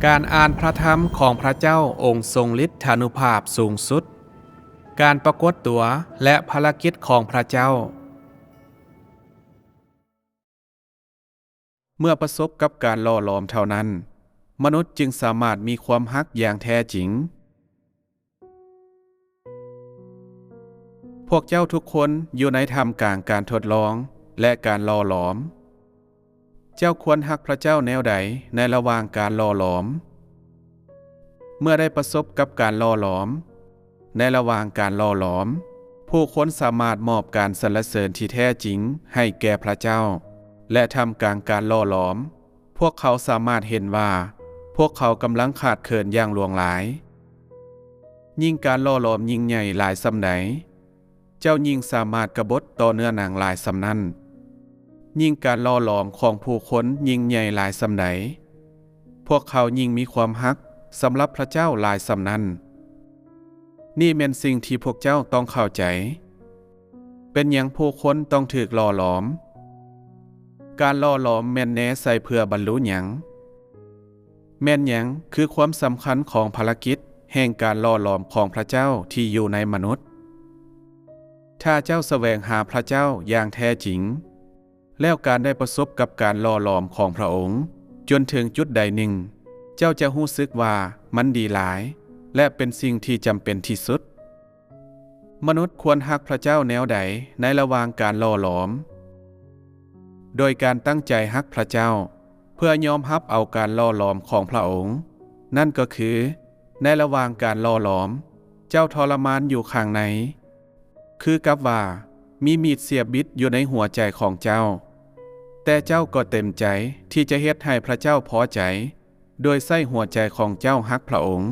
ການອ່ານພຣະທຳຂອງພຣະເຈົ້າອົງຊົງລິດທານຸພາບສູງສຸດ, ການປາກົດຕົວ ແລະ ພາລະກິດຂອງພຣະເຈົ້າ. ເມື່ອປະສົບກັບການຫຼໍ່ຫຼອມເທົ່ານັ້ນ, ມະນຸດຈຶ່ງສາມາດມີຄວາມຮັກຢ່າງແທ້ຈິງ. ພວກເຈົ້າທຸກຄົນຢູ່ໃນທ່າມກາງການທົດລອງ ແລະ ການຫຼໍ່ຫຼອມ. ເຈົ້າຄວນຮັກພຣະເຈົ້າແນວໃດໃນລະຫວ່າງການຫຼໍ່ຫຼອມ? ເມື່ອໄດ້ປະສົບກັບການຫຼໍ່ຫຼອມ, ໃນລະຫວ່າງການຫຼໍ່ຫຼອມ, ຜູ້ຄົນສາມາດມອບການສັນລະເສີນທີ່ແທ້ຈິງໃຫ້ແກ່ພຣະເຈົ້າ, ແລະ ທ່າມກາງການຫຼໍ່ຫຼອມ, ພວກເຂົາສາມາດເຫັນວ່າພວກເຂົາກຳລັງຂາດເຂີນຢ່າງຫຼວງຫຼາຍ. ຍິ່ງການຫຼໍ່ຫຼອມຍິ່ງໃຫຍ່ຫຼາຍສ່ຳໃດ, ເຈົ້າຍິ່ງສາມາດກະບົດຕໍ່ເນື້ອໜັງຫຼາຍສ່ຳນັ້ນ. ຍິ່ງການຫຼໍ່ຫຼອມຂອງຜູ້ຄົນຍິ່ງໃຫຍ່ຫຼາຍສ່ຳໃດ, ພວກເຂົາຍິ່ງມີຄວາມຮັກສຳລັບພຣະເຈົ້າຫຼາຍສ່ຳນັ້ນ. ນີ້ແມ່ນສິ່ງທີ່ພວກເຈົ້າຕ້ອງເຂົ້າໃຈ. ເປັນຫຍັງຜູ້ຄົນຕ້ອງຖືກຫຼໍ່ຫຼອມ? ການຫຼໍ່ຫຼອມແມ່ນແນໃສ່ເພື່ອບັນລຸຫຍັງ? ແມ່ນຫຍັງຄືຄວາມສຳຄັນຂອງພາລະກິດແຫ່ງການຫຼໍ່ຫຼອມຂອງພຣະເຈົ້າທີ່ຢູ່ໃນມະນຸດ? ຖ້າເຈົ້າສະແຫວງຫາພຣະເຈົ້າຢ່າງແທ້ຈິງ, ແລ້ວການໄດ້ປະສົບກັບການຫຼໍ່ຫຼອມຂອງພຣະອົງຈົນເຖິງຈຸດໃດໜຶ່ງ, ເຈົ້າຈະຮູ້ສຶກວ່າມັນດີຫຼາຍ ແລະ ເປັນສິ່ງທີ່ຈຳເປັນທີ່ສຸດ. ມະນຸດຄວນຮັກພຣະເຈົ້າແນວໃດໃນລະຫວ່າງການຫຼໍ່ຫຼອມ? ໂດຍການຕັ້ງໃຈຮັກພຣະເຈົ້າ ເພື່ອຍອມຮັບເອົາການຫຼໍ່ຫຼອມຂອງພຣະອົງ, ນັ້ນກໍຄື ໃນລະຫວ່າງການຫຼໍ່ຫຼອມ, ເຈົ້າທໍລະມານຢູ່ຂ້າງໃນ, ຄືກັບວ່າມີມີດສຽບບິດຢູ່ໃນຫົວໃຈຂອງເຈົ້າ, ແຕ່ເຈົ້າກໍເຕັມໃຈທີ່ຈະເຮັດໃຫ້ພຣະເຈົ້າພໍໃຈ ໂດຍໃຊ້ຫົວໃຈຂອງເຈົ້າຮັກພຣະອົງ,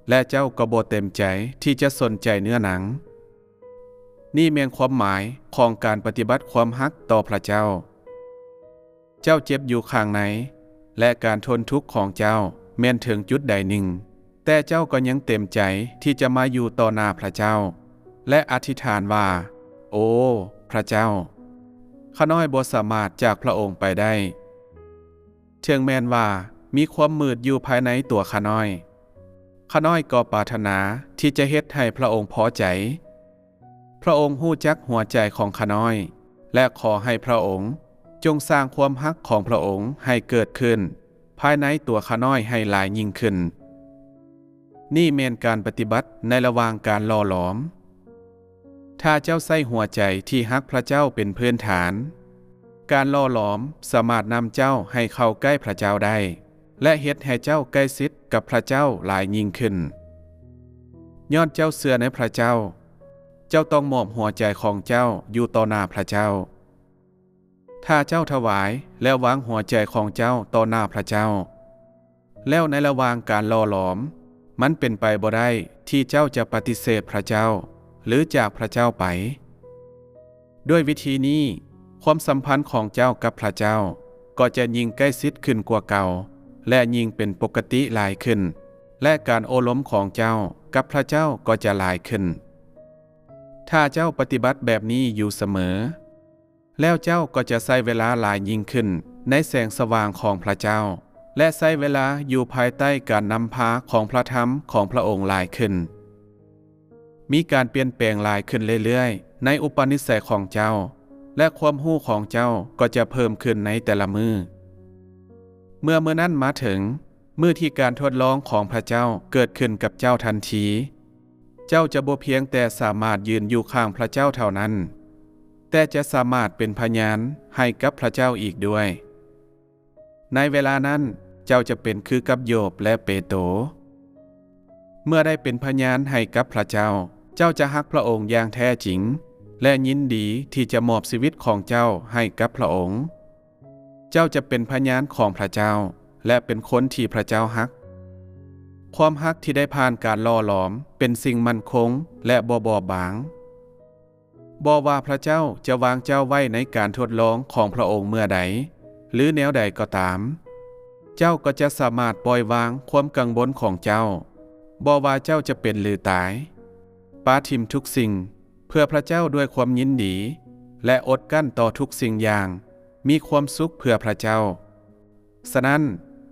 ແລະ ເຈົ້າກໍບໍ່ເຕັມໃຈທີ່ຈະສົນໃຈເນື້ອໜັງ. ນີ້ແມ່ນຄວາມໝາຍຂອງການປະຕິບັດຄວາມຮັກຕໍ່ພຣະເຈົ້າ. ເຈົ້າເຈັບຢູ່ຂ້າງໃນ ແລະ ການທົນທຸກຂອງເຈົ້າແມ່ນເຖິງຈຸດໃດໜຶ່ງ, ແຕ່ເຈົ້າກໍຍັງເຕັມໃຈທີ່ຈະມາຢູ່ຕໍ່ໜ້າພຣະເຈົ້າ ແລະ ອະທິຖານວ່າ, ໂອ ພຣະເຈົ້າ, ຂ້ານ້ອຍບໍ່ສາມາດຈາກພຣະອົງໄປໄດ້. ເຖິງແມ່ນວ່າມີຄວາມມືດຢູ່ພາຍໃນຕົວຂ້ານ້ອຍ, ຂ້ານ້ອຍກໍປາດຖະໜາທີ່ຈະເຮັດໃຫ້ພຣະອົງພໍໃຈ. ພຣະອົງຮູ້ຈັກຫົວໃຈຂອງຂ້ານ້ອຍ ແລະ ຂໍໃຫ້ພຣະອົງຈົ່ງສ້າງຄວາມຮັກຂອງພຣະອົງໃຫ້ເກີດຂຶ້ນພາຍໃນຕົວຂ້ານ້ອຍໃຫ້ຫຼາຍຍິ່ງຂຶ້ນ. ນີ້ແມ່ນການປະຕິບັດໃນລະຫວ່າງການຫຼໍ່ຫຼອມ. ຖ້າເຈົ້າໃຊ້ຫົວໃຈທີ່ຮັກພຣະເຈົ້າເປັນພື້ນຖານ, ການຫຼໍ່ຫຼອມສາມາດນຳເຈົ້າໃຫ້ເຂົ້າໃກ້ພຣະເຈົ້າໄດ້ ແລະ ເຮັດໃຫ້ເຈົ້າໃກ້ຊິດກັບພຣະເຈົ້າຫຼາຍຍິ່ງຂຶ້ນ. ຍ້ອນເຈົ້າເຊື່ອໃນພຣະເຈົ້າ, ເຈົ້າຕ້ອງມອບຫົວໃຈຂອງເຈົ້າຢູ່ຕໍ່ໜ້າພຣະເຈົ້າ. ຖ້າເຈົ້າຖວາຍ ແລະ ວາງຫົວໃຈຂອງເຈົ້າຕໍ່ໜ້າພຣະເຈົ້າ, ແລ້ວໃນລະຫວ່າງການຫຼໍ່ຫຼອມ, ມັນເປັນໄປບໍ່ໄດ້ທີ່ເຈົ້າຈະປະຕິເສດພຣະເຈົ້າ ຫຼື ຈາກພຣະເຈົ້າໄປ. ດ້ວຍວິທີນີ້, ຄວາມສຳພັນຂອງເຈົ້າກັບພຣະເຈົ້າກໍຈະຍິ່ງໃກ້ຊິດຂຶ້ນກວ່າເກົ່າ ແລະ ຍິ່ງເປັນປົກກະຕິຫຼາຍຂຶ້ນ, ແລະ ການໂອ້ລົມຂອງເຈົ້າກັບພຣະເຈົ້າກໍຈະຫຼາຍຂຶ້ນ. ຖ້າເຈົ້າປະຕິບັດແບບນີ້ຢູ່ສະເໝີ, ແລ້ວເຈົ້າກໍຈະໃຊ້ເວລາຫຼາຍຍິ່ງຂຶ້ນໃນແສງສະຫວ່າງຂອງພຣະເຈົ້າ ແລະ ໃຊ້ເວລາຢູ່ພາຍໃຕ້ການນຳພາຂອງພຣະທຳຂອງພຣະອົງຫຼາຍຂຶ້ນ. ມີການປ່ຽນແປງຫຼາຍຂຶ້ນເລື້ອຍໆໃນອຸປະນິໄສຂອງເຈົ້າ, ແລະ ຄວາມຮູ້ຂອງເຈົ້າກໍຈະເພີ່ມຂຶ້ນໃນແຕ່ລະມື້. ເມື່ອມື້ນັ້ນມາເຖິງ, ມື້ທີ່ການທົດລອງຂອງພຣະເຈົ້າເກີດຂຶ້ນກັບເຈົ້າທັນທີ, ເຈົ້າຈະບໍ່ພຽງແຕ່ສາມາດຢືນຢູ່ຂ້າງພຣະເຈົ້າເທົ່ານັ້ນ, ແຕ່ຈະສາມາດເປັນພະຍານໃຫ້ກັບພຣະເຈົ້າອີກດ້ວຍ. ໃນເວລານັ້ນເຈົ້າຈະເປັນຄືກັບໂຢບ ແລະ ເປໂຕ. ເມື່ອໄດ້ເປັນພະຍານໃຫ້ກັບພຣະເຈົ້າ, ເຈົ້າຈະຮັກພຣະອົງຢ່າງແທ້ຈິງ ແລະ ຍິນດີທີ່ຈະມອບຊີວິດຂອງເຈົ້າໃຫ້ກັບພຣະອົງ. ເຈົ້າຈະເປັນພະຍານຂອງພຣະເຈົ້າ ແລະ ເປັນຄົນທີ່ພຣະເຈົ້າຮັກ. ຄວາມຮັກທີ່ໄດ້ຜ່ານການຫຼໍ່ຫຼອມເປັນສິ່ງໝັ້ນຄົງ ແລະ ບໍ່ບອບບາງ. ບໍ່ວ່າພຣະເຈົ້າຈະວາງເຈົ້າໄວ້ໃນການທົດລອງຂອງພຣະອົງເມື່ອໃດ ຫຼື ແນວໃດກໍຕາມ, ເຈົ້າກໍຈະສາມາດປ່ອຍວາງຄວາມກັງວົນຂອງເຈົ້າ, ບໍ່ວ່າເຈົ້າຈະເປັນ ຫຼື ຕາຍ. ປະຖິ້ມທຸກສິ່ງເພື່ອພຣະເຈົ້າດ້ວຍຄວາມຍິນດີ ແລະ ອົດກັ້ນຕໍ່ທຸກສິ່ງຢ່າງ, ມີຄວາມສຸກເພື່ອພຣະເຈົ້າ. ສະນັ້ນ,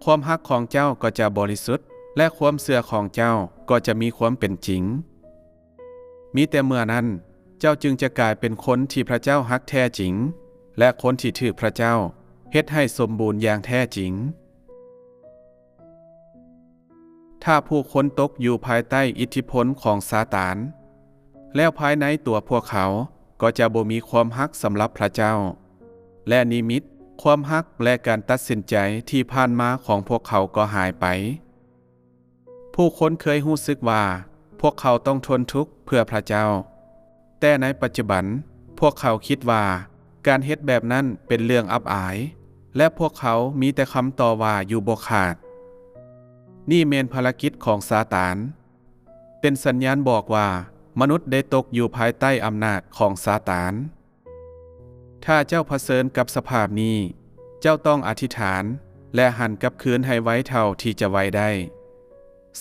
ຄວາມຮັກຂອງເຈົ້າກໍຈະບໍລິສຸດ ແລະ ຄວາມເຊື່ອຂອງເຈົ້າກໍຈະມີຄວາມເປັນຈິງ. ມີແຕ່ເມື່ອນັ້ນ ເຈົ້າຈຶ່ງຈະກາຍເປັນຄົນທີ່ພະເຈົ້າຮັກແທ້ຈິງ ແລະ ຄົນທີ່ຖືກພະເຈົ້າເຮັດໃຫ້ສົມບູນຢ່າງແທ້ຈິງ. ຖ້າຜູ້ຄົນຕົກຢູ່ພາຍໃຕ້ອິດທິພົນຂອງຊາຕານ, ແລ້ວພາຍໃນຕົວພວກເຂົາກໍຈະບໍ່ມີຄວາມຮັກສຳລັບພະເຈົ້າ, ແລະ ນິມິດ, ຄວາມຮັກ ແລະ ການຕັດສິນໃຈທີ່ຜ່ານມາຂອງພວກເຂົາກໍຫາຍໄປ. ຜູ້ຄົນເຄີຍຮູ້ສຶກວ່າພວກເຂົາຕ້ອງທົນທຸກເພື່ອພະເຈົ້າ, ແຕ່ໃນປັດຈຸບັນພວກເຂົາຄິດວ່າການເຮັດແບບນັ້ນເປັນເລື່ອງອັບອາຍ, ແລະ ພວກເຂົາມີແຕ່ຄຳຕໍ່ວ່າຢູ່ບໍ່ຂາດ. ນີ້ແມ່ນພາລະກິດຂອງຊາຕານ, ເປັນສັນຍານບອກວ່າມະນຸດໄດ້ຕົກຢູ່ພາຍໃຕ້ອຳນາດຂອງຊາຕານ. ຖ້າເຈົ້າຜະເຊີນກັບສະພາບນີ້, ເຈົ້າຕ້ອງອະທິຖານ ແລະ ຫັນກັບຄືນໃຫ້ໄວເທົ່າທີ່ຈະໄວໄດ້.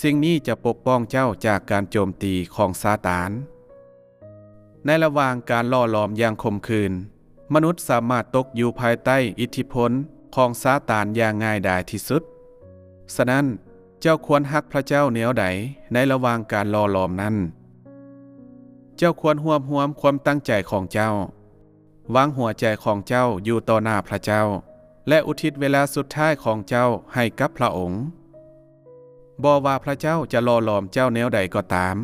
ສິ່ງນີ້ຈະປົກປ້ອງເຈົ້າຈາກການໂຈມຕີຂອງຊາຕານ. ໃນລະຫວ່າງການຫຼໍ່ຫຼອມຢ່າງຂົມຂືນ, ມະນຸດສາມາດຕົກຢູ່ພາຍໃຕ້ອິດທິພົນຂອງຊາຕານຢ່າງງ່າຍດາຍທີ່ສຸດ. ສະນັ້ນ, ເຈົ້າຄວນຮັກພະເຈົ້າແນວໃດໃນລະຫວ່າງການຫຼໍ່ຫຼອມນັ້ນ? ເຈົ້າຄວນຮວບຮວມຄວາມຕັ້ງໃຈຂອງເຈົ້າ, ວາງຫົວໃຈຂອງເຈົ້າຢູ່ຕໍ່ໜ້າພະເຈົ້າ ແລະ ອຸທິດເວລາສຸດທ້າຍຂອງເຈົ້າໃຫ້ກັບພະອົງ. ບໍ່ວ່າພະເຈົ້າຈະຫຼໍ່ຫຼອມເຈົ້າແນວໃດກໍຕາມ,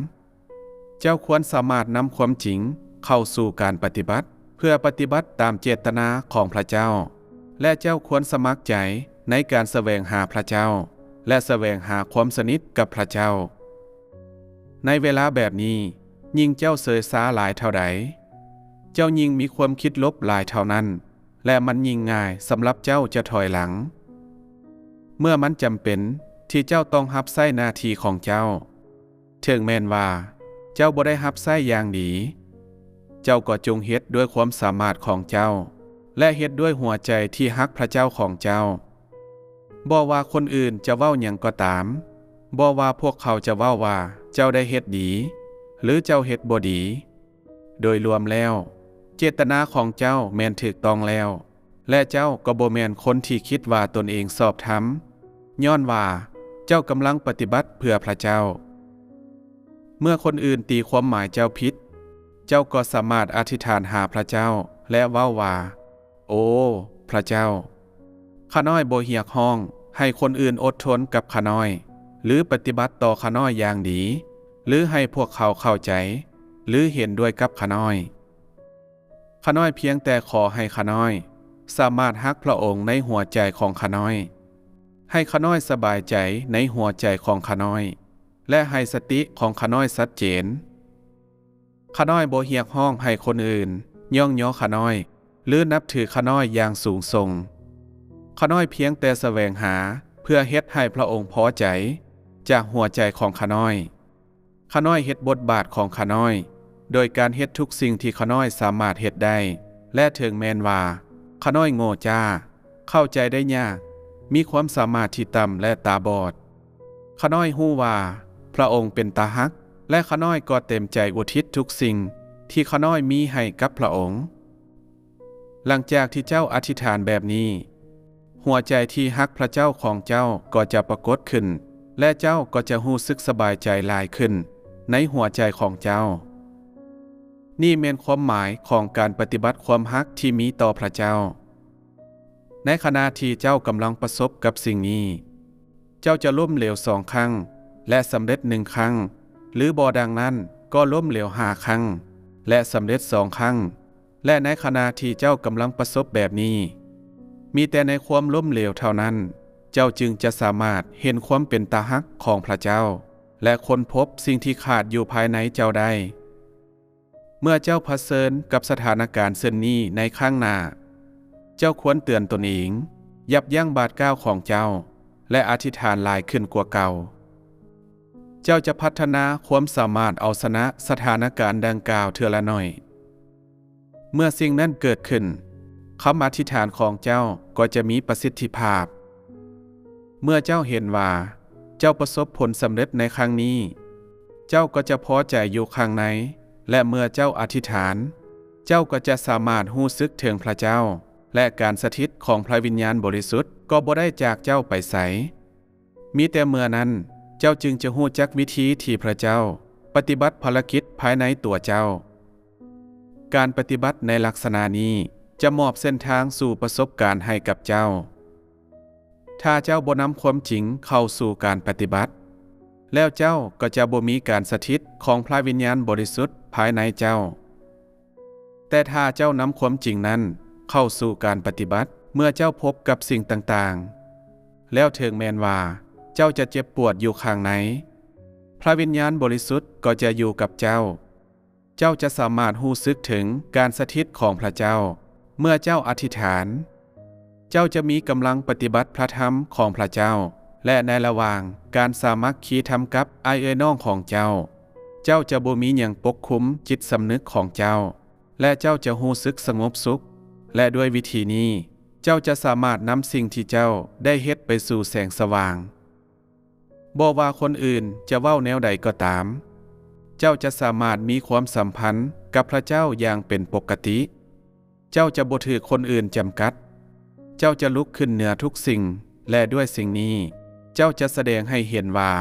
ເຈົ້າຄວນສາມາດນຳຄວາມຈິງເຂົ້າສູ່ການປະຕິບັດ ເພື່ອປະຕິບັດຕາມເຈດຕະນາຂອງພະເຈົ້າ, ແລະ ເຈົ້າຄວນສະໝັກໃຈໃນການສະແຫວງຫາພະເຈົ້າ ແລະ ສະແຫວງຫາຄວາມສະໜິດກັບພະເຈົ້າ. ໃນເວລາແບບນີ້, ຍິ່ງເຈົ້າເຊີຊາຫຼາຍເທົ່າໃດ, ເຈົ້າຍິ່ງມີຄວາມຄິດລົບຫຼາຍເທົ່ານັ້ນ, ແລະ ມັນຍິ່ງງ່າຍສຳລັບເຈົ້າຈະຖອຍຫຼັງ. ເມື່ອມັນຈຳເປັນທີ່ເຈົ້າຕ້ອງຮັບໃຊ້ໜ້າທີ່ຂອງເຈົ້າ, ເຖິງແມ່ນວ່າເຈົ້າບໍ່ໄດ້ຮັບໃຊ້ຢ່າງດີ, ເຈົ້າກໍຈົ່ງເຮັດດ້ວຍຄວາມສາມາດຂອງເຈົ້າ ແລະ ເຮັດດ້ວຍຫົວໃຈທີ່ຮັກພະເຈົ້າຂອງເຈົ້າ. ບໍ່ວ່າຄົນອື່ນຈະເວົ້າຫຍັງກໍຕາມ, ບໍ່ວ່າພວກເຂົາຈະເວົ້າວ່າເຈົ້າໄດ້ເຮັດດີ ຫຼື ເຈົ້າເຮັດບໍ່ດີ, ໂດຍລວມແລ້ວ, ເຈດຕະນາຂອງເຈົ້າແມ່ນຖືກຕ້ອງແລ້ວ, ແລະ ເຈົ້າກໍບໍ່ແມ່ນຄົນທີ່ຄິດວ່າຕົນເອງຊອບທຳ, ຍ້ອນວ່າເຈົ້າກຳລັງປະຕິບັດເພື່ອພະເຈົ້າ. ເມື່ອຄົນອື່ນຕີຄວາມໝາຍເຈົ້າຜິດ, ເຈົ້າກໍສາມາດອະທິຖານຫາພະເຈົ້າ ແລະ ເວົ້າວ່າ, ໂອ ພະເຈົ້າ, ຂ້ານ້ອຍບໍ່ຮຽກຮ້ອງໃຫ້ຄົນອື່ນອົດທົນກັບຂ້ານ້ອຍ ຫຼື ປະຕິບັດຕໍ່ຂ້ານ້ອຍຢ່າງດີ ຫຼື ໃຫ້ພວກເຂົາເຂົ້າໃຈ ຫຼື ເຫັນດ້ວຍກັບຂ້ານ້ອຍ. ຂ້ານ້ອຍພຽງແຕ່ຂໍໃຫ້ຂ້ານ້ອຍສາມາດຮັກພະອົງໃນຫົວໃຈຂອງຂ້ານ້ອຍ, ໃຫ້ຂ້ານ້ອຍສະບາຍໃຈໃນຫົວໃຈຂອງຂ້ານ້ອຍ ແລະ ໃຫ້ສະຕິຂອງຂ້ານ້ອຍຊັດເຈນ. ຂ້ານ້ອຍບໍ່ຮຽກຮ້ອງໃຫ້ຄົນອື່ນຍ້ອງຍໍຂ້ານ້ອຍ ຫຼື ນັບຖືຂ້ານ້ອຍຢ່າງສູງສົ່ງ. ຂ້ານ້ອຍພຽງແຕ່ສະແຫວງຫາເພື່ອເຮັດໃຫ້ພະອົງພໍໃຈຈາກຫົວໃຈຂອງຂ້ານ້ອຍ. ຂ້ານ້ອຍເຮັດບົດບາດຂອງຂ້ານ້ອຍໂດຍການເຮັດທຸກສິ່ງທີ່ຂ້ານ້ອຍສາມາດເຮັດໄດ້, ແລະ ເຖິງແມ່ນວ່າຂ້ານ້ອຍໂງ່ຈ້າ, ເຂົ້າໃຈໄດ້ຍາກ, ມີຄວາມສາມາດທີ່ຕ່ຳ ແລະ ຕາບອດ, ຂ້ານ້ອຍຮູ້ວ່າພະອົງເປັນຕາຮັກ ແລະ ຂ້ານ້ອຍກໍເຕັມໃຈອຸທິດທຸກສິ່ງທີ່ຂ້ານ້ອຍມີໃຫ້ກັບພະອົງ. ຫຼັງຈາກທີ່ເຈົ້າອະທິຖານແບບນີ້, ຫົວໃຈທີ່ຮັກພະເຈົ້າຂອງເຈົ້າກໍຈະປາກົດຂຶ້ນ ແລະ ເຈົ້າກໍຈະຮູ້ສຶກສະບາຍໃຈຫຼາຍຂຶ້ນໃນຫົວໃຈຂອງເຈົ້າ. ນີ້ແມ່ນຄວາມໝາຍຂອງການປະຕິບັດຄວາມຮັກທີ່ມີຕໍ່ພະເຈົ້າ. ໃນຂະນະທີ່ເຈົ້າກຳລັງປະສົບກັບສິ່ງນີ້, ເຈົ້າຈະລົ້ມເຫຼວສອງຄັ້ງ ແລະ ສຳເລັດໜຶ່ງຄັ້ງ, ຫຼື ບໍ່ດັ່ງນັ້ນກໍລົ້ມເຫຼວຫ້າຄັ້ງ ແລະ ສຳເລັດສອງຄັ້ງ. ແລະ ໃນຂະນະທີ່ເຈົ້າກຳລັງປະສົບແບບນີ້, ມີແຕ່ໃນຄວາມລົ້ມເຫຼວເທົ່ານັ້ນ ເຈົ້າຈຶ່ງຈະສາມາດເຫັນຄວາມເປັນຕາຮັກຂອງພະເຈົ້າ ແລະ ຄົ້ນພົບສິ່ງທີ່ຂາດຢູ່ພາຍໃນເຈົ້າໄດ້. ເມື່ອເຈົ້າຜະເຊີນກັບສະຖານະການເຊັ່ນນີ້ໃນຄັ້ງໜ້າ, ເຈົ້າຄວນເຕືອນຕົນເອງ, ຢັບຢັ້ງບາດກ້າວຂອງເຈົ້າ ແລະ ອະທິຖານຫຼາຍຂຶ້ນກວ່າເກົ່າ. ເຈົ້າຈະພັດທະນາຄວາມສາມາດເອົາຊະນະສະຖານະການດັ່ງກ່າວເທື່ອລະໜ້ອຍ. ເມື່ອສິ່ງນັ້ນເກີດຂຶ້ນ, ຄຳອະທິຖານຂອງເຈົ້າກໍຈະມີປະສິດທິພາບ. ເມື່ອເຈົ້າເຫັນວ່າເຈົ້າປະສົບຜົນສຳເລັດໃນຄັ້ງນີ້, ເຈົ້າກໍຈະພໍໃຈຢູ່ຂ້າງໃນ, ແລະ ເມື່ອເຈົ້າອະທິຖານ, ເຈົ້າກໍຈະສາມາດຮູ້ສຶກເຖິງພະເຈົ້າ ແລະ ການສະຖິດຂອງພະວິນຍານບໍລິສຸດກໍບໍ່ໄດ້ຈາກເຈົ້າໄປໃສ. ມີແຕ່ເມື່ອນັ້ນເຈົ້າຈຶ່ງຈະຮູ້ຈັກວິທີທີ່ພະເຈົ້າປະຕິບັດພາລະກິດພາຍໃນຕົວເຈົ້າ. ການປະຕິບັດໃນລັກສະນະນີ້ຈະມອບເສັ້ນທາງສູ່ປະສົບການໃຫ້ກັບເຈົ້າ. ຖ້າເຈົ້າບໍ່ນຳຄວາມຈິງເຂົ້າສູ່ການປະຕິບັດ, ແລ້ວເຈົ້າກໍຈະບໍ່ມີການສະຖິດຂອງພະວິນຍານບໍລິສຸດພາຍໃນເຈົ້າ. ແຕ່ຖ້າເຈົ້ານຳຄວາມຈິງນັ້ນເຂົ້າສູ່ການປະຕິບັດ, ເມື່ອເຈົ້າພົບກັບສິ່ງຕ່າງໆ ແລ້ວເຖິງແມ່ນວ່າເຈົ້າຈະເຈັບປວດຢູ່ຂ້າງໃນ, ພະວິນຍານບໍລິສຸດກໍຈະຢູ່ກັບເຈົ້າ. ເຈົ້າຈະສາມາດຮູ້ສຶກເຖິງການສະຖິດຂອງພະເຈົ້າເມື່ອເຈົ້າອະທິຖານ. ເຈົ້າຈະມີກຳລັງປະຕິບັດພະທຳຂອງພະເຈົ້າ, ແລະ ໃນລະຫວ່າງການສາມັກຄີທຳກັບອ້າຍເອື້ອຍນ້ອງຂອງເຈົ້າ, ເຈົ້າຈະບໍ່ມີຫຍັງປົກຄຸມຈິດສຳນຶກຂອງເຈົ້າ, ແລະ ເຈົ້າຈະຮູ້ສຶກສະຫງົບສຸກ, ແລະ ດ້ວຍວິທີນີ້ເຈົ້າຈະສາມາດນຳສິ່ງທີ່ເຈົ້າໄດ້ເຮັດໄປສູ່ແສງສະຫວ່າງ. ບໍ່ວ່າຄົນອື່ນຈະເວົ້າແນວໃດກໍຕາມ, ເຈົ້າຈະສາມາດມີຄວາມສຳພັນກັບພະເຈົ້າຢ່າງເປັນປົກກະຕິ. ເຈົ້າຈະບໍ່ຖືກຄົນອື່ນຈຳກັດ. ເຈົ້າຈະລຸກຂຶ້ນເໜືອທຸກສິ່ງ, ແລະ ດ້ວຍສິ່ງນີ້, ເຈົ້າຈະສະແດງໃຫ້ເຫັນວ່າ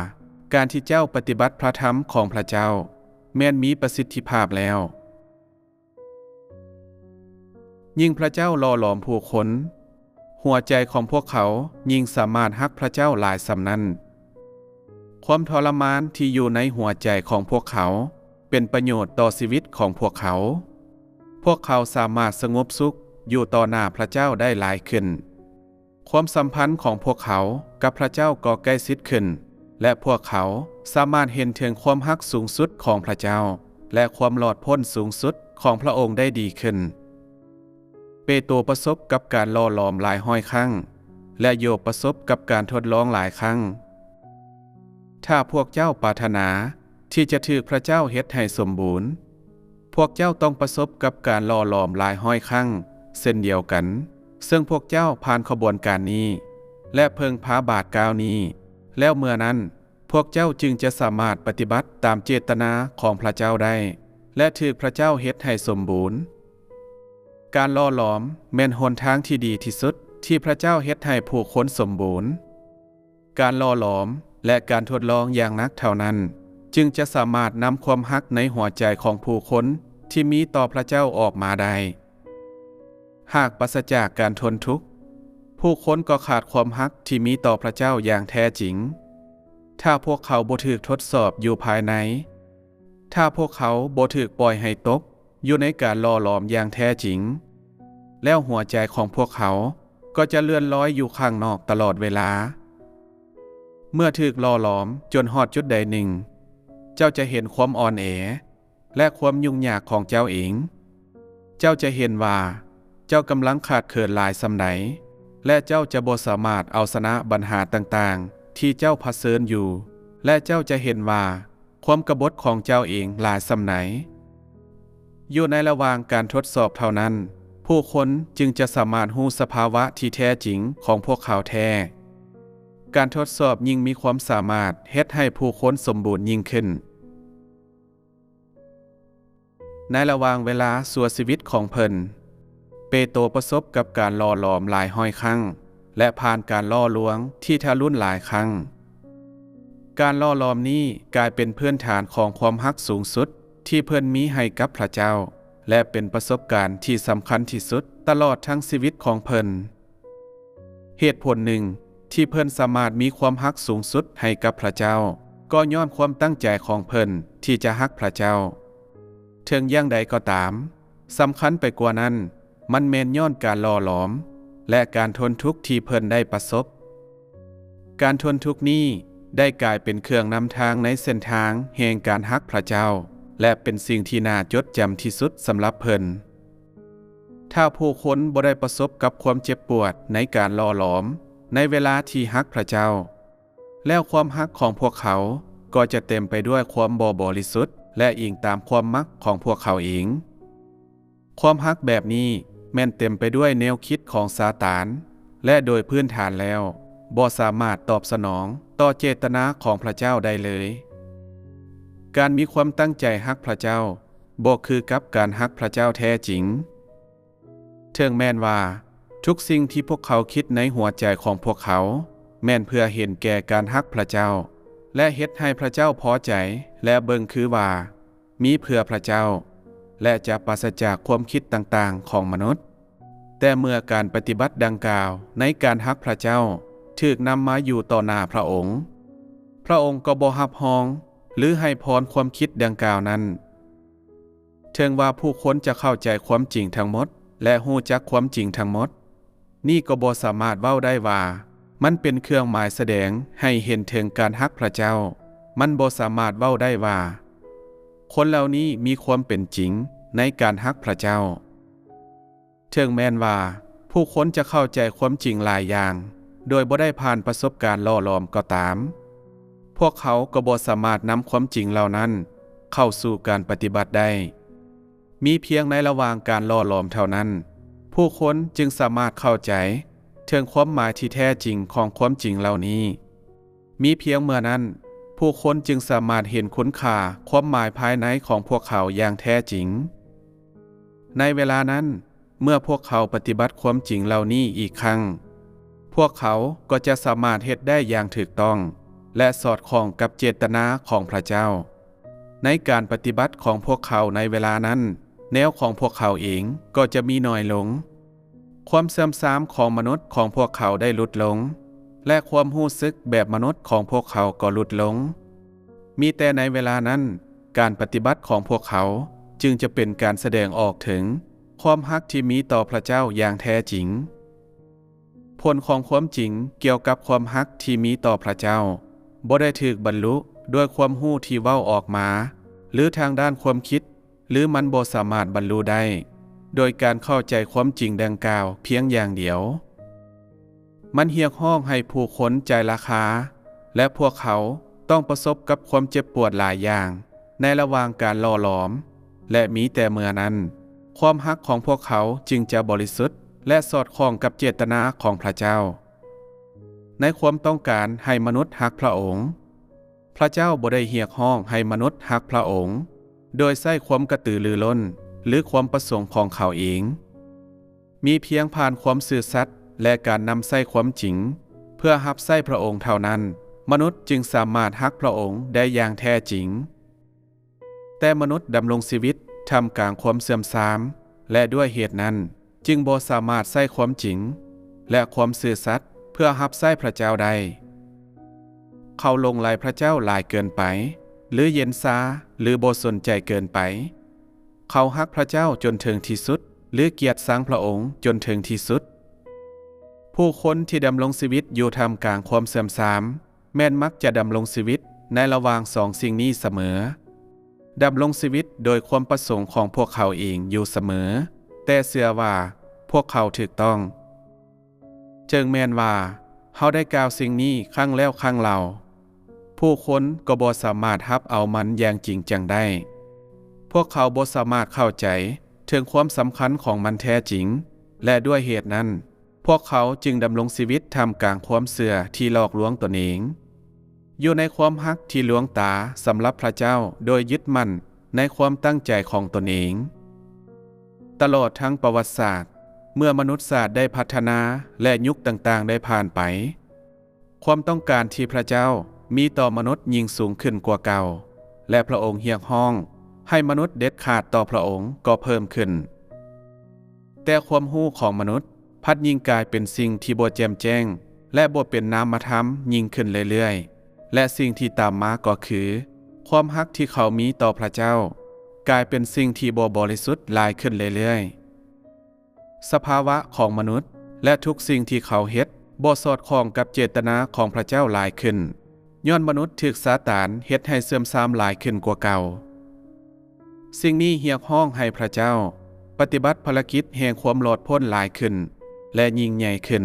ການທີ່ເຈົ້າປະຕິບັດພະທຳຂອງພະເຈົ້າແມ່ນມີປະສິດທິພາບແລ້ວ. ຍິ່ງພະເຈົ້າຫຼໍ່ຫຼອມຜູ້ຄົນ, ຫົວໃຈຂອງພວກເຂົາຍິ່ງສາມາດຮັກພະເຈົ້າຫຼາຍສ່ຳນັ້ນ. ຄວາມທໍລະມານທີ່ຢູ່ໃນຫົວໃຈຂອງພວກເຂົາເປັນປະໂຫຍດຕໍ່ຊີວິດຂອງພວກເຂົາ. ພວກເຂົາສາມາດສະຫງົບສຸກຢູ່ຕໍ່ໜ້າພະເຈົ້າໄດ້ຫຼາຍຂຶ້ນ. ຄວາມສຳພັນຂອງພວກເຂົາກັບພະເຈົ້າກໍໃກ້ຊິດຂຶ້ນ, ແລະ ພວກເຂົາສາມາດເຫັນເຖິງຄວາມຮັກສູງສຸດຂອງພະເຈົ້າ ແລະ ຄວາມລອດພົ້ນສູງສຸດຂອງພະອົງໄດ້ດີຂຶ້ນ. ເປໂຕປະສົບກັບການຫຼໍ່ຫຼອມຫຼາຍຮ້ອຍຄັ້ງ, ແລະ ໂຢບປະສົບກັບການທົດລອງຫຼາຍຄັ້ງ. ຖ້າພວກເຈົ້າປາດຖະໜາທີ່ຈະຖືກພະເຈົ້າເຮັດໃຫ້ສົມບູນ, ພວກເຈົ້າຕ້ອງປະສົບກັບການຫຼໍ່ຫຼອມຫຼາຍຮ້ອຍຄັ້ງເຊັ່ນດຽວກັນ, ເຊິ່ງພວກເຈົ້າຜ່ານຂະບວນການນີ້ ແລະ ເພິ່ງພາບາດກ້າວນີ້, ແລ້ວເມື່ອນັ້ນພວກເຈົ້າຈຶ່ງຈະສາມາດປະຕິບັດຕາມເຈດຕະນາຂອງພະເຈົ້າໄດ້ ແລະ ຖືກພະເຈົ້າເຮັດໃຫ້ສົມບູນ. ການຫຼໍ່ຫຼອມແມ່ນຫົນທາງທີ່ດີທີ່ສຸດທີ່ພະເຈົ້າເຮັດໃຫ້ຜູ້ຄົນສົມບູນ. ການຫຼໍ່ຫຼອມ ແລະ ການທົດລອງຢ່າງໜັກເທົ່ານັ້ນ ຈຶ່ງຈະສາມາດນຳຄວາມຮັກໃນຫົວໃຈຂອງຜູ້ຄົນທີ່ມີຕໍ່ພະເຈົ້າອອກມາໄດ້. ຫາກປາສະຈາກການທົນທຸກ, ຜູ້ຄົນກໍຂາດຄວາມຮັກທີ່ມີຕໍ່ພະເຈົ້າຢ່າງແທ້ຈິງ. ຖ້າພວກເຂົາບໍ່ຖືກທົດສອບຢູ່ພາຍໃນ, ຖ້າພວກເຂົາບໍ່ຖືກປ່ອຍໃຫ້ຕົກຢູ່ໃນການຫຼໍ່ຫຼອມຢ່າງແທ້ຈິງ, ແລ້ວຫົວໃຈຂອງພວກເຂົາກໍຈະເລື່ອນລອຍຢູ່ຂ້າງນອກຕະຫຼອດເວລາ. ເມື່ອຖືກຫຼໍ່ຫຼອມຈົນຮອດຈຸດໃດໜຶ່ງ, ເຈົ້າຈະເຫັນຄວາມອ່ອນແອ ແລະ ຄວາມຫຍຸ້ງຍາກຂອງເຈົ້າເອງ. ເຈົ້າຈະເຫັນວ່າເຈົ້າກຳລັງຂາດເຂີນຫຼາຍສ່ຳໃດ, ແລະ ເຈົ້າຈະບໍ່ສາມາດເອົາຊະນະບັນຫາຕ່າງໆທີ່ເຈົ້າຜະເຊີນຢູ່, ແລະ ເຈົ້າຈະເຫັນວ່າຄວາມກະບົດຂອງເຈົ້າເອງຫຼາຍສ່ຳໃດ. ຢູ່ໃນລະຫວ່າງການທົດສອບເທົ່ານັ້ນ, ຜູ້ຄົນຈຶ່ງຈະສາມາດຮູ້ສະພາວະທີ່ແທ້ຈິງຂອງພວກເຂົາແທ້. ການທົດສອບຍິ່ງມີຄວາມສາມາດເຮັດໃຫ້ຜູ້ຄົນສົມບູນຍິ່ງຂຶ້ນ. ໃນລະຫວ່າງເວລາຊົ່ວຊີວິດຂອງເພິ່ນ, ເປໂຕປະສົບກັບການຫຼໍ່ຫຼອມຫຼາຍຮ້ອຍຄັ້ງ ແລະ ຜ່ານການຫຼໍ່ລວງທີ່ທາລຸນຫຼາຍຄັ້ງ. ການຫຼໍ່ຫຼອມນີ້ກາຍເປັນພື້ນຖານຂອງຄວາມຮັກສູງສຸດທີ່ເພິ່ນມີໃຫ້ກັບພະເຈົ້າ ແລະ ເປັນປະສົບການທີ່ສຳຄັນທີ່ສຸດຕະຫຼອດທັງຊີວິດຂອງເພິ່ນ. ເຫດຜົນໜຶ່ງທີ່ເພິ່ນສາມາດມີຄວາມຮັກສູງສຸດໃຫ້ກັບພະເຈົ້າ ກໍຍ້ອນຄວາມຕັ້ງໃຈຂອງເພິ່ນທີ່ຈະຮັກພະເຈົ້າ. ເຖິງຢ່າງໃດກໍຕາມ, ສຳຄັນໄປກວ່ານັ້ນ, ມັນແມ່ນຍ້ອນການຫຼໍ່ຫຼອມ ແລະ ການທົນທຸກທີ່ເພິ່ນໄດ້ປະສົບ. ການທົນທຸກນີ້ໄດ້ກາຍເປັນເຄື່ອງນຳທາງໃນເສັ້ນທາງແຫ່ງການຮັກພະເຈົ້າ ແລະ ເປັນສິ່ງທີ່ໜ້າຈົດຈຳທີ່ສຸດສຳລັບເພິ່ນ. ຖ້າຜູ້ຄົນບໍ່ໄດ້ປະສົບກັບຄວາມເຈັບປວດໃນການຫຼໍ່ຫຼອມໃນເວລາທີ່ຮັກພະເຈົ້າ, ແລ້ວຄວາມຮັກຂອງພວກເຂົາກໍຈະເຕັມໄປດ້ວຍຄວາມບໍ່ບໍລິສຸດ ແລະ ອີງຕາມຄວາມມັກຂອງພວກເຂົາເອງ. ຄວາມຮັກແບບນີ້ແມ່ນເຕັມໄປດ້ວຍແນວຄິດຂອງຊາຕານ ແລະ ໂດຍພື້ນຖານແລ້ວບໍ່ສາມາດຕອບສະໜອງຕໍ່ເຈດຕະນາຂອງພະເຈົ້າໄດ້ເລີຍ. ການມີຄວາມຕັ້ງໃຈຮັກພະເຈົ້າບໍ່ຄືກັບການຮັກພະເຈົ້າແທ້ຈິງ. ເຖິງແມ່ນວ່າ ທຸກສິ່ງທີ່ພວກເຂົາຄິດໃນຫົວໃຈຂອງພວກເຂົາ ແມ່ນເພື່ອເຫັນແກ່ການຮັກພຣະເຈົ້າ ແລະ ເຮັດໃຫ້ພຣະເຈົ້າພໍໃຈ ແລະ ເບິ່ງຄືວ່າມີເພື່ອພຣະເຈົ້າ ແລະ ຈະປາສະຈາກຄວາມຄິດຕ່າງໆຂອງມະນຸດ. ແຕ່ເມື່ອການປະຕິບັດດັ່ງກ່າວໃນການຮັກພຣະເຈົ້າຖືກນຳມາຢູ່ຕໍ່ໜ້າພຣະອົງ, ພຣະອົງກໍບໍ່ຮັບຮອງ ຫຼື ໃຫ້ພອນຄວາມຄິດດັ່ງກ່າວນັ້ນ. ເຖິງວ່າຜູ້ຄົນຈະເຂົ້າໃຈຄວາມຈິງທັງໝົດ ແລະ ຮູ້ຈັກຄວາມຈິງທັງໝົດ, ນີ້ກໍບໍ່ສາມາດເວົ້າໄດ້ວ່າມັນເປັນເຄື່ອງໝາຍສະແດງໃຫ້ເຫັນເຖິງການຮັກພຣະເຈົ້າ. ມັນບໍ່ສາມາດເວົ້າໄດ້ວ່າຄົນເຫຼົ່ານີ້ມີຄວາມເປັນຈິງໃນການຮັກພຣະເຈົ້າ. ເຖິງແມ່ນວ່າຜູ້ຄົນຈະເຂົ້າໃຈຄວາມຈິງຫຼາຍຢ່າງໂດຍບໍ່ໄດ້ຜ່ານປະສົບການຫຼໍ່ຫຼອມກໍຕາມ, ພວກເຂົາກໍບໍ່ສາມາດນຳຄວາມຈິງເຫຼົ່ານັ້ນເຂົ້າສູ່ການປະຕິບັດໄດ້. ມີພຽງໃນລະຫວ່າງການຫຼໍ່ຫຼອມເທົ່ານັ້ນ ຜູ້ຄົນຈຶ່ງສາມາດເຂົ້າໃຈເຖິງຄວາມໝາຍທີ່ແທ້ຈິງຂອງຄວາມຈິງເຫຼົ່ານີ້. ມີພຽງເມື່ອນັ້ນ ຜູ້ຄົນຈຶ່ງສາມາດເຫັນຄຸນຄ່າຄວາມໝາຍພາຍໃນຂອງພວກເຂົາຢ່າງແທ້ຈິງ. ໃນເວລານັ້ນ, ເມື່ອພວກເຂົາປະຕິບັດຄວາມຈິງເຫຼົ່ານີ້ອີກຄັ້ງ, ພວກເຂົາກໍຈະສາມາດເຮັດໄດ້ຢ່າງຖືກຕ້ອງ ແລະ ສອດຄ່ອງກັບເຈດຕະນາຂອງພຣະເຈົ້າ. ໃນການປະຕິບັດຂອງພວກເຂົາໃນເວລານັ້ນ, ແນວຂອງພວກເຂົາເອງກໍຈະມີໜ້ອຍລົງ. ຄວາມເສື່ອມຊາມຂອງມະນຸດຂອງພວກເຂົາໄດ້ຫຼຸດລົງ ແລະ ຄວາມຮູ້ສຶກແບບມະນຸດຂອງພວກເຂົາກໍຫຼຸດລົງ. ມີແຕ່ໃນເວລານັ້ນ, ການປະຕິບັດຂອງພວກເຂົາຈຶ່ງຈະເປັນການສະແດງອອກເຖິງຄວາມຮັກທີ່ມີຕໍ່ພຣະເຈົ້າຢ່າງແທ້ຈິງ. ຜົນຂອງຄວາມຈິງກ່ຽວກັບຄວາມຮັກທີ່ມີຕໍ່ພຣະເຈົ້າ ບໍ່ໄດ້ຖືກບັນລຸດ້ວຍຄວາມຮູ້ທີ່ເວົ້າອອກມາ ຫຼື ທາງດ້ານຄວາມຄິດ ຫຼື ມັນບໍ່ສາມາດບັນລຸໄດ້ໂດຍການເຂົ້າໃຈຄວາມຈິງດັ່ງກ່າວພຽງຢ່າງດຽວ. ມັນຮຽກຮ້ອງໃຫ້ຜູ້ຄົນຈ່າຍລາຄາ ແລະ ພວກເຂົາຕ້ອງປະສົບກັບຄວາມເຈັບປວດຫຼາຍຢ່າງໃນລະຫວ່າງການຫຼໍ່ຫຼອມ, ແລະ ມີແຕ່ເມື່ອນັ້ນ, ຄວາມຮັກຂອງພວກເຂົາຈຶ່ງຈະບໍລິສຸດ ແລະ ສອດຄ່ອງກັບເຈດຕະນາຂອງພຣະເຈົ້າ. ໃນຄວາມຕ້ອງການໃຫ້ມະນຸດຮັກພຣະອົງ, ພຣະເຈົ້າບໍ່ໄດ້ຮຽກຮ້ອງໃຫ້ມະນຸດຮັກພຣະອົງໂດຍໃຊ້ຄວາມກະຕືລືລົ້ນ ຫຼື ຄວາມປະສົງຂອງເຂົາເອງ. ມີພຽງຜ່ານຄວາມຊື່ສັດ ແລະ ການນຳໃຊ້ຄວາມຈິງເພື່ອຮັບໃຊ້ພຣະອົງເທົ່ານັ້ນ, ມະນຸດຈຶ່ງສາມາດຮັກພຣະອົງໄດ້ຢ່າງແທ້ຈິງ. ແຕ່ມະນຸດດຳລົງຊີວິດທ່າມກາງຄວາມເສື່ອມຊາມ ແລະ ດ້ວຍເຫດນັ້ນຈຶ່ງບໍ່ສາມາດໃຊ້ຄວາມຈິງ ແລະ ຄວາມຊື່ສັດເພື່ອຮັບໃຊ້ພຣະເຈົ້າໄດ້. ເຂົາຫຼົງໄຫຼພຣະເຈົ້າຫຼາຍເກີນໄປ ຫຼື ເຢັນຊາ ຫຼື ບໍ່ສົນໃຈເກີນໄປ. ເຂົາຮັກພຣະເຈົ້າຈົນເຖິງທີ່ສຸດ ຫຼື ກຽດຊັງພຣະອົງຈົນເຖິງທີ່ສຸດ. ຜູ້ຄົນທີ່ດຳລົງຊີວິດຢູ່ທ່າມກາງຄວາມເສື່ອມຊາມ ແມ່ນມັກຈະດຳລົງຊີວິດໃນລະຫວ່າງສອງສິ່ງນີ້ສະເໝີ, ດຳລົງຊີວິດໂດຍຄວາມປະສົງຂອງພວກເຂົາເອງຢູ່ສະເໝີ, ແຕ່ເຊື່ອວ່າພວກເຂົາຖືກຕ້ອງ. ເຖິງແມ່ນວ່າເຮົາໄດ້ກ່າວສິ່ງນີ້ຄັ້ງແລ້ວຄັ້ງເລົ່າ, ຜູ້ຄົນກໍບໍ່ສາມາດຮັບເອົາມັນຢ່າງຈິງຈັງໄດ້. ພວກເຂົາບໍ່ສາມາດເຂົ້າໃຈເຖິງຄວາມສຳຄັນຂອງມັນແທ້ຈິງ, ແລະ ດ້ວຍເຫດນັ້ນ, ພວກເຂົາຈຶ່ງດຳລົງຊີວິດທ່າມກາງຄວາມເຊື່ອທີ່ຫຼອກລວງຕົນເອງ, ຢູ່ໃນຄວາມຮັກທີ່ລວງຕາສຳລັບພຣະເຈົ້າໂດຍຍຶດໝັ້ນໃນຄວາມຕັ້ງໃຈຂອງຕົນເອງ. ຕະຫຼອດທັງປະຫວັດສາດ, ເມື່ອມະນຸດຊາດໄດ້ພັດທະນາ ແລະ ຍຸກຕ່າງໆໄດ້ຜ່ານໄປ, ຄວາມຕ້ອງການທີ່ພຣະເຈົ້າມີຕໍ່ມະນຸດຍິ່ງສູງຂຶ້ນກວ່າເກົ່າ, ແລະ ພຣະອົງຮຽກຮ້ອງໃຫ້ມະນຸດເດັດຂາດຕໍ່ພຣະອົງກໍເພີ່ມຂຶ້ນ. ແຕ່ຄວາມຮູ້ຂອງມະນຸດພັດຍິ່ງກາຍເປັນສິ່ງທີ່ບໍ່ແຈ່ມແຈ້ງ ແລະ ບໍ່ເປັນນາມະທຳຍິ່ງຂຶ້ນເລື້ອຍໆ, ແລະ ສິ່ງທີ່ຕາມມາກໍຄື ຄວາມຮັກທີ່ເຂົາມີຕໍ່ພຣະເຈົ້າກາຍເປັນສິ່ງທີ່ບໍ່ບໍລິສຸດຫຼາຍຂຶ້ນເລື້ອຍໆ. ສະພາວະຂອງມະນຸດ ແລະ ທຸກສິ່ງທີ່ເຂົາເຮັດບໍ່ສອດຄ່ອງກັບເຈດຕະນາຂອງພຣະເຈົ້າຫຼາຍຂຶ້ນ, ຍ້ອນມະນຸດຖືກຊາຕານເຮັດໃຫ້ເສື່ອມຊາມຫຼາຍຂຶ້ນກວ່າເກົ່າ. ສິ່ງນີ້ຮຽກຮ້ອງໃຫ້ພຣະເຈົ້າປະຕິບັດພາລະກິດແຫ່ງຄວາມລອດພົ້ນຫຼາຍຂຶ້ນ ແລະ ຍິ່ງໃຫຍ່ຂຶ້ນ.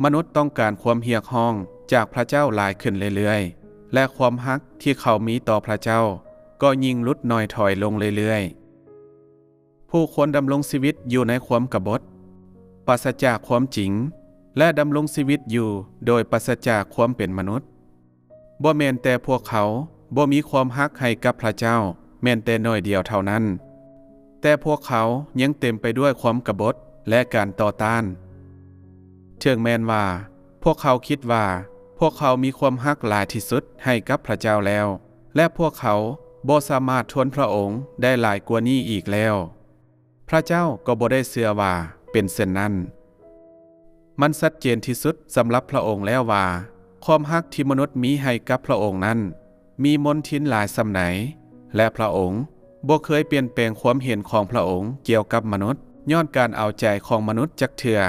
ມະນຸດຕ້ອງການຄວາມຮຽກຮ້ອງຈາກພຣະເຈົ້າຫຼາຍຂຶ້ນເລື້ອຍໆ ແລະ ຄວາມຮັກທີ່ເຂົາມີຕໍ່ພຣະເຈົ້າກໍຍິ່ງຫຼຸດໜ້ອຍຖອຍລົງເລື້ອຍໆ. ຜູ້ຄົນດຳລົງຊີວິດຢູ່ໃນຄວາມກະບົດ, ປາສະຈາກຄວາມຈິງ ແລະ ດຳລົງຊີວິດຢູ່ໂດຍປາສະຈາກຄວາມເປັນມະນຸດ. ບໍ່ແມ່ນແຕ່ພວກເຂົາບໍ່ມີຄວາມຮັກໃຫ້ກັບພຣະເຈົ້າແມ່ນແຕ່ໜ້ອຍດຽວເທົ່ານັ້ນ, ແຕ່ພວກເຂົາຍັງເຕັມໄປດ້ວຍຄວາມກະບົດ ແລະ ການຕໍ່ຕ້ານ. ເຖິງແມ່ນວ່າພວກເຂົາຄິດວ່າພວກເຂົາມີຄວາມຮັກຫຼາຍທີ່ສຸດໃຫ້ກັບພະເຈົ້າແລ້ວ ແລະ ພວກເຂົາບໍ່ສາມາດທົນພະອົງໄດ້ຫຼາຍກວ່ານີ້ອີກແລ້ວ, ພະເຈົ້າກໍບໍ່ໄດ້ເຊື່ອວ່າເປັນເຊັ່ນນັ້ນ. ມັນຊັດເຈນທີ່ສຸດສຳລັບພະອົງແລ້ວວ່າ ຄວາມຮັກທີ່ມະນຸດມີໃຫ້ກັບພະອົງນັ້ນ ມີມົນທິນຫຼາຍສ່ຳໃດ, ແລະ ພະອົງບໍ່ເຄີຍປ່ຽນແປງຄວາມເຫັນຂອງພະອົງກ່ຽວກັບມະນຸດ ຍ້ອນການເອົາໃຈຂອງມະນຸດຈັກເທື່ອ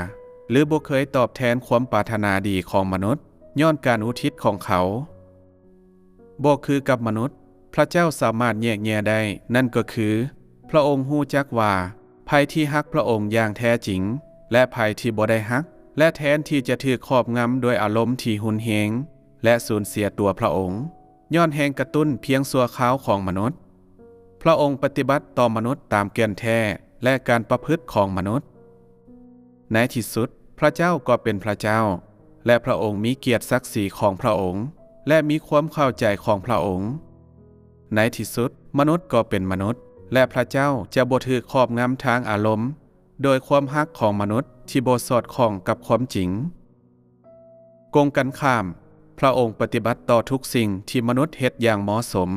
ຫຼື ບໍ່ເຄີຍຕອບແທນຄວາມປາດຖະໜາດີຂອງມະນຸດ ຍ້ອນການອຸທິດຂອງເຂົາ. ບໍ່ຄືກັບມະນຸດ, ພະເຈົ້າສາມາດແຍກແຍະໄດ້, ນັ້ນກໍຄື ພະອົງຮູ້ຈັກວ່າໃຜທີ່ຮັກພະອົງຢ່າງແທ້ຈິງ ແລະ ໃຜທີ່ບໍ່ໄດ້ຮັກ, ແລະ ແທນທີ່ຈະຖືກຄອບງຳດ້ວຍອາລົມທີ່ຮຸນແຮງ ແລະ ສູນເສຍຕົວພະອົງ ຍ້ອນແຮງກະຕຸ້ນພຽງຊົ່ວຄາວຂອງມະນຸດ, ພະອົງປະຕິບັດຕໍ່ມະນຸດຕາມແກ່ນແທ້ ແລະ ການປະພຶດຂອງມະນຸດ. ໃນທີ່ສຸດ, ພະເຈົ້າກໍເປັນພະເຈົ້າ, ແລະ ພະອົງມີກຽດສັກສີຂອງພະອົງ ແລະ ມີຄວາມເຂົ້າໃຈຂອງພະອົງ. ໃນທີ່ສຸດ, ມະນຸດກໍເປັນມະນຸດ, ແລະ ພະເຈົ້າຈະບໍ່ຖືກຄອບງຳທາງອາລົມໂດຍຄວາມຮັກຂອງມະນຸດທີ່ບໍ່ສອດຄ່ອງກັບຄວາມຈິງ. ກົງກັນຂ້າມ, ພະອົງປະຕິບັດຕໍ່ທຸກສິ່ງທີ່ມະນຸດເຮັດຢ່າງເໝາະສົມ.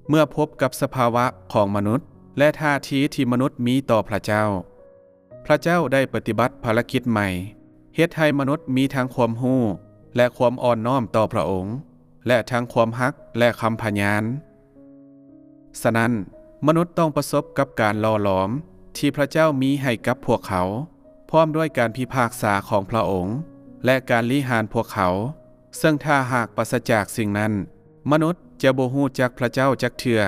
ເມື່ອພົບກັບສະພາວະຂອງມະນຸດ ແລະ ທ່າທີທີ່ມະນຸດມີຕໍ່ພະເຈົ້າ, ພະເຈົ້າໄດ້ປະຕິບັດພາລະກິດໃໝ່, ເຮັດໃຫ້ມະນຸດມີທັງຄວາມຮູ້ ແລະ ຄວາມອ່ອນນ້ອມຕໍ່ພະອົງ ແລະ ທັງຄວາມຮັກ ແລະ ຄຳພະຍານ. ສະນັ້ນ, ມະນຸດຕ້ອງປະສົບກັບການຫຼໍ່ຫຼອມທີ່ພະເຈົ້າມີໃຫ້ກັບພວກເຂົາ, ພ້ອມດ້ວຍການພິພາກສາຂອງພະອົງ ແລະ ການລິຫານພວກເຂົາ, ເຊິ່ງຖ້າຫາກປາສະຈາກສິ່ງນັ້ນ, ມະນຸດຈະບໍ່ຮູ້ຈັກພະເຈົ້າຈັກເທື່ອ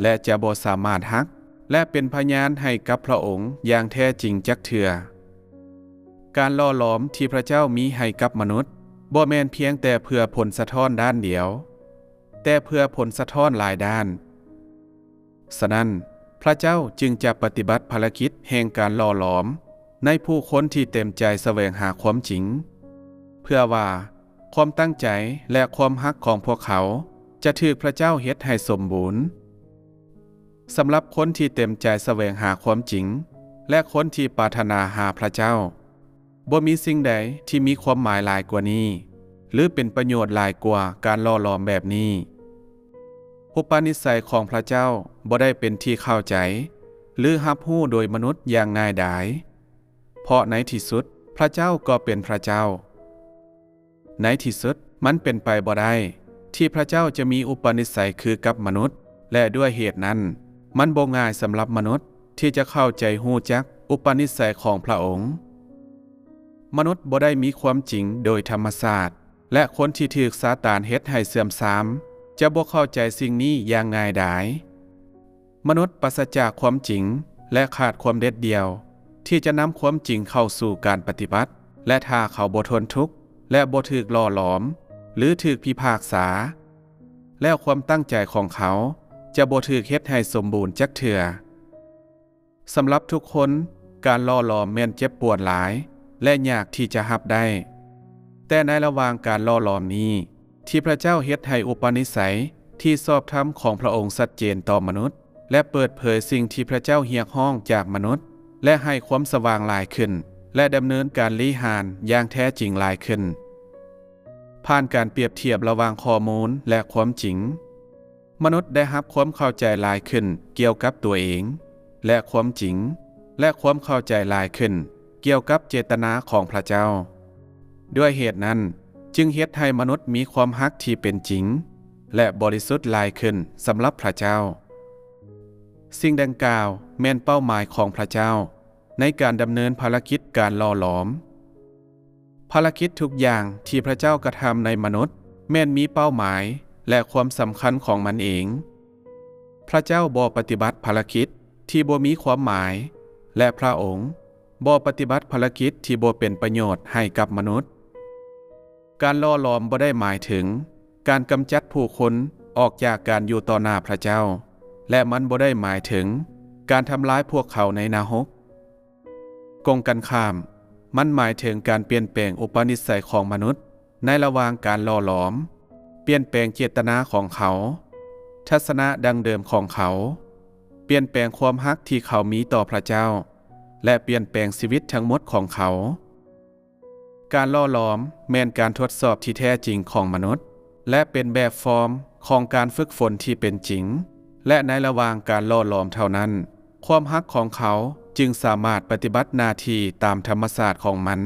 ແລະ ຈະບໍ່ສາມາດຮັກ ແລະ ເປັນພະຍານໃຫ້ກັບພະອົງຢ່າງແທ້ຈິງຈັກເທື່ອ. ການຫຼໍ່ຫຼອມທີ່ພະເຈົ້າມີໃຫ້ກັບມະນຸດ ບໍ່ແມ່ນພຽງແຕ່ເພື່ອຜົນສະທ້ອນດ້ານດຽວ, ແຕ່ເພື່ອຜົນສະທ້ອນຫຼາຍດ້ານ. ສະນັ້ນ, ພະເຈົ້າຈຶ່ງຈະປະຕິບັດພາລະກິດແຫ່ງການຫຼໍ່ຫຼອມໃນຜູ້ຄົນທີ່ເຕັມໃຈສະແຫວງຫາຄວາມຈິງ, ເພື່ອວ່າຄວາມຕັ້ງໃຈ ແລະ ຄວາມຮັກຂອງພວກເຂົາຈະຖືກພະເຈົ້າເຮັດໃຫ້ສົມບູນ. ສຳລັບຄົນທີ່ເຕັມໃຈສະແຫວງຫາຄວາມຈິງ ແລະ ຄົນທີ່ປາດຖະໜາຫາພະເຈົ້າ, ບໍ່ມີສິ່ງໃດທີ່ມີຄວາມໝາຍຫຼາຍກວ່ານີ້ ຫຼື ເປັນປະໂຫຍດຫຼາຍກວ່າການຫຼໍ່ຫຼອມແບບນີ້. ອຸປະນິໄສຂອງພະເຈົ້າບໍ່ໄດ້ເປັນທີ່ເຂົ້າໃຈ ຫຼື ຮັບຮູ້ໂດຍມະນຸດຢ່າງງ່າຍດາຍ, ເພາະໃນທີ່ສຸດພະເຈົ້າກໍເປັນພະເຈົ້າ. ໃນທີ່ສຸດ, ມັນເປັນໄປບໍ່ໄດ້ທີ່ພະເຈົ້າຈະມີອຸປະນິໄສຄືກັບມະນຸດ, ແລະ ດ້ວຍເຫດນັ້ນ, ມັນບໍ່ງ່າຍສຳລັບມະນຸດທີ່ຈະເຂົ້າໃຈຮູ້ຈັກອຸປະນິໄສຂອງພະອົງ. ມະນຸດບໍ່ໄດ້ມີຄວາມຈິງໂດຍທຳມະຊາດ, ແລະ ຄົນທີ່ຖືກຊາຕານເຮັດໃຫ້ເສື່ອມຊາມຈະບໍ່ເຂົ້າໃຈສິ່ງນີ້ຢ່າງງ່າຍດາຍ. ມະນຸດປາສະຈາກຄວາມຈິງ ແລະ ຂາດຄວາມເດັດດ່ຽວທີ່ຈະນຳຄວາມຈິງເຂົ້າສູ່ການປະຕິບັດ, ແລະ ຖ້າເຂົາບໍ່ທົນທຸກ ແລະ ບໍ່ຖືກຫຼໍ່ຫຼອມ ຫຼື ຖືກພິພາກສາ, ແລ້ວຄວາມຕັ້ງໃຈຂອງເຂົາຈະບໍ່ຖືກເຮັດໃຫ້ສົມບູນຈັກເທື່ອ. ສຳລັບທຸກຄົນ, ການຫຼໍ່ຫຼອມແມ່ນເຈັບປວດຫຼາຍ ແລະ ຍາກທີ່ຈະຮັບໄດ້. ແຕ່ໃນລະຫວ່າງການຫຼໍ່ຫຼອມນີ້, ທີ່ພະເຈົ້າເຮັດໃຫ້ອຸປະນິໄສທີ່ຊອບທຳຂອງພະອົງຊັດເຈນຕໍ່ມະນຸດ ແລະ ເປີດເຜີຍສິ່ງທີ່ພະເຈົ້າຮຽກຮ້ອງຈາກມະນຸດ ແລະ ໃຫ້ຄວາມສະຫວ່າງຫຼາຍຂຶ້ນ ແລະ ດຳເນີນການລິຫານຢ່າງແທ້ຈິງຫຼາຍຂຶ້ນ. ຜ່ານການປຽບທຽບລະຫວ່າງຂໍ້ມູນ ແລະ ຄວາມຈິງ, ມະນຸດໄດ້ຮັບຄວາມເຂົ້າໃຈຫຼາຍຂຶ້ນກ່ຽວກັບຕົວເອງ ແລະ ຄວາມຈິງ ແລະ ຄວາມເຂົ້າໃຈຫຼາຍຂຶ້ນກ່ຽວກັບເຈດຕະນາຂອງພະເຈົ້າ. ດ້ວຍເຫດນັ້ນ, ຈຶ່ງເຮັດໃຫ້ມະນຸດມີຄວາມຮັກທີ່ເປັນຈິງ ແລະ ບໍລິສຸດຫຼາຍຂຶ້ນສຳລັບພະເຈົ້າ. ສິ່ງດັ່ງກ່າວແມ່ນເປົ້າໝາຍຂອງພະເຈົ້າໃນການດຳເນີນພາລະກິດການຫຼໍ່ຫຼອມ. ພາລະກິດທຸກຢ່າງທີ່ພະເຈົ້າກະທຳໃນມະນຸດແມ່ນມີເປົ້າໝາຍ ແລະ ຄວາມສຳຄັນຂອງມັນເອງ. ພະເຈົ້າບໍ່ປະຕິບັດພາລະກິດທີ່ບໍ່ມີຄວາມໝາຍ ແລະ ພະອົງບໍ່ປະຕິບັດພາລະກິດທີ່ບໍ່ເປັນປະໂຫຍດໃຫ້ກັບມະນຸດ. ການຫຼໍ່ຫຼອມບໍ່ໄດ້ໝາຍເຖິງການກຳຈັດຜູ້ຄົນອອກຈາກການຢູ່ຕໍ່ໜ້າພະເຈົ້າ ແລະ ມັນບໍ່ໄດ້ໝາຍເຖິງການທຳລາຍພວກເຂົາໃນນະຮົກ. ກົງກັນຂ້າມ, ມັນໝາຍເຖິງການປ່ຽນແປງອຸປະນິໄສຂອງມະນຸດໃນລະຫວ່າງການຫຼໍ່ຫຼອມ, ປ່ຽນແປງເຈດຕະນາຂອງເຂົາ, ທັດສະນະດັ່ງເດີມຂອງເຂົາ, ປ່ຽນແປງຄວາມຮັກທີ່ເຂົາມີຕໍ່ພຣະເຈົ້າ ແລະ ປ່ຽນແປງຊີວິດທັງໝົດຂອງເຂົາ. ການຫຼໍ່ຫຼອມແມ່ນການທົດສອບທີ່ແທ້ຈິງຂອງມະນຸດ ແລະ ເປັນແບບຟອມຂອງການຝຶກຝົນທີ່ເປັນຈິງ, ແລະ ໃນລະຫວ່າງການຫຼໍ່ຫຼອມເທົ່ານັ້ນ, ຄວາມຮັກຂອງເຂົາຈຶ່ງສາມາດປະຕິບັດໜ້າທີ່ຕາມທຳມະຊາດຂອງມັນ.